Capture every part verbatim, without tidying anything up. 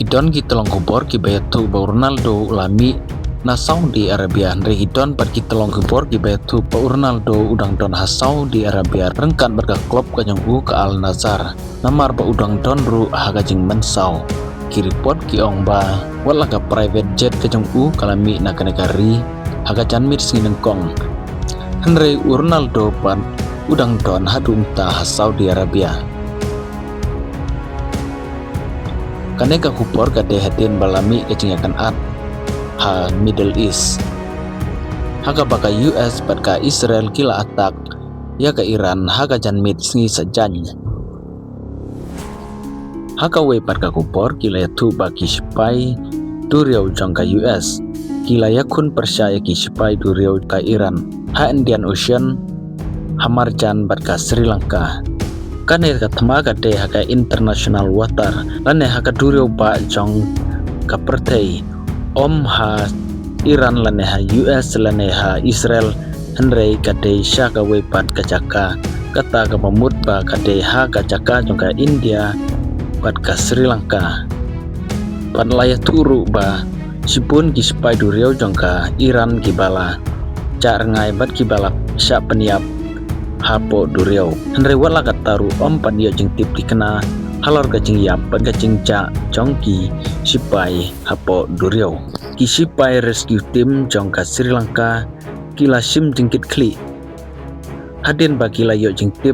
Ki don ki tyllong khubor kiba ïathuh ba u Ronaldo u la mih na Saudi Arabia, hynrei ki don pat ki tyllong khubor kiba ïathuh ba u Ronaldo u dang don ha Saudi Arabia ryngkat bad ka klub ka jong u ka Al Nassr, namar ba u dang don ruh ha ka jingmynsaw. Ki report ki ong ba wat la ka private jet ka jong u ka la mih na kane ka ri ha ka janmiet sngi nyngkong, hynrei u Ronaldo pat u dang don haduh mynta ha Saudi Arabia. Kane ka khubor ka dei hadien ba la mih ka jingïakynad ha Middle East, ha kaba ka U S bad ka Israel ki la attack ïa ka Iran ha ka janmiet sngi Saitjaiñ. Ha kawei pat ka khubor ki la ïathuh ba ki sipai duriaw jong ka U S ki la ïakhun pyrshah ïa ki sipai duriaw ka Iran ha Indian Ocean, ha marjan bad ka Sri Lanka. Kane ka thma ka dei ha ka international water lane ha ka duriaw bah jong ka pyrthei, ym ha Iran lane ha U S lane ha Israel, hynrei ka dei sha kawei pat ka jaka, kata kaba mut ba ka dei ha ka jaka jong ka India bad ka Sri Lanka. Bad la ïathuh ruh ba shibun ki sipai duriaw jong ka Iran kiba la jah rngai bad kiba la shah pynïap hapoh duriaw. Hynrei wat la katta ruh ym pat ïoh jingtip thikna halor ka jingïap bad ka jingjah jong ki sipai hapoh duriaw. Ki sipai rescue team jong ka Sri Lanka ki la shim jingkitkhlieh hadien ba ki la ïoh jingtip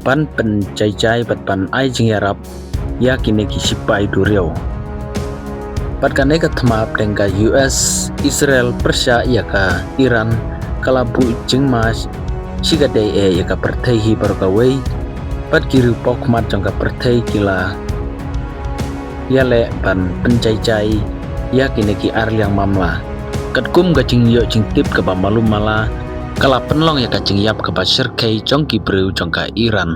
ban pynjaijai bad ban ai jingïarap ïa kine ki sipai duriaw. Bad kane ka thma hapdeng ka U S Israel pyrshah ïa ka Iran ka la buh jingma shikatdei eh ïa ka pyrthei hi baroh kawei, bad ki riewpawkhmat jong ka pyrthei ki la ïaleh ban pynjaijai ïa kine ki arliang mamla. Katkum ka jingïoh jingtip kaba malu mala, ka la pynlong ïa ka jingïap kaba shyrkhei jong ki briew jong ka Iran.